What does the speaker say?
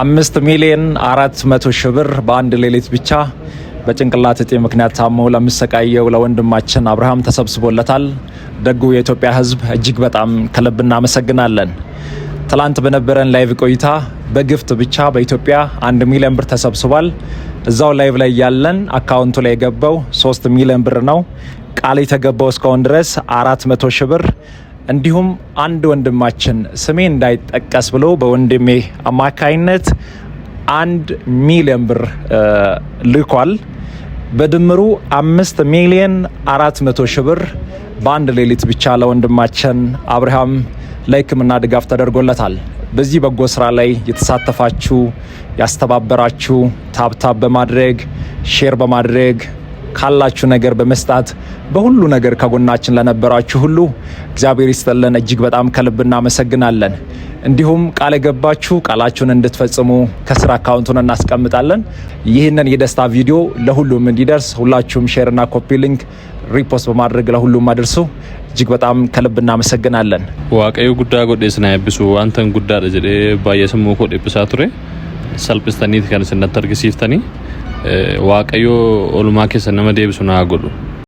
5,400,000 ብር በአንድ ሌሊት ብቻ በጭንቅላት እጢ ምክንያት ታሞ ለሚሰቃየው ለወንድማችን አብርሃም ተሰብስቦለታል። ደጉ የኢትዮጵያ ሕዝብ እጅግ በጣም ከልብ እናመሰግናለን። ትላንት በነበረን live ቆይታ በ gift ብቻ በኢትዮጵያ 1 ሚሊዮን ብር ተሰብስቧል። እዛው live ላይ ያለን account ኡ ላይ የገባው 3 ሚሊዮን ብር ነው። ቃል የተገባው እስካሁን ድረስ 400,000 ብር፣ እንዲሁም አንድ ወንድማችን ስሜ እንዳይጠቀስ ብሎ በወንድሜ አማካይነት 1 ሚሊዮን ብር ልኳል። በድምሩ 5,400,000 ብር በአንድ ሌሊት ብቻ ለወንድማችን አብርሃም ለሕክምና ድጋፍ ተደርጎለታል። በዚህ በጎ ስራ ላይ የተሳተፋችሁ፣ ያስተባበራችሁ፣ tap tap በማድረግ፣ share በማድረግ፣ ካላችሁ ነገር በመስጠት፣ በሁሉ ነገር ከጎናችን ለነበራችሁ ሁሉ እግዚአብሔር ይስጥልን። እጅግ በጣም ከልብ እናመሰግናለን። እንዲሁም ቃል የገባችሁ ቃላችሁን እንድትፈጽሙ ከስር account ኡን እናስቀምጣለን። ይህንን የደስታ ቪዲዮ ለሁሉም እንዲደርስ ሁላችሁም share ና copy link፣ repost በማድረግ ለሁሉም አድርሱ። እጅግ በጣም ከልብ እናመሰግናለን። Waaqayyo guddaa godhee isin haa eebbisu. Wantan guddaadha jedhee baay'ee sammuu koo dhiphisaa ture. Salphistaniiti kan isin natti argisiiftanii. Waaqayyo oolmaa keessa nama deebisu naa godhu.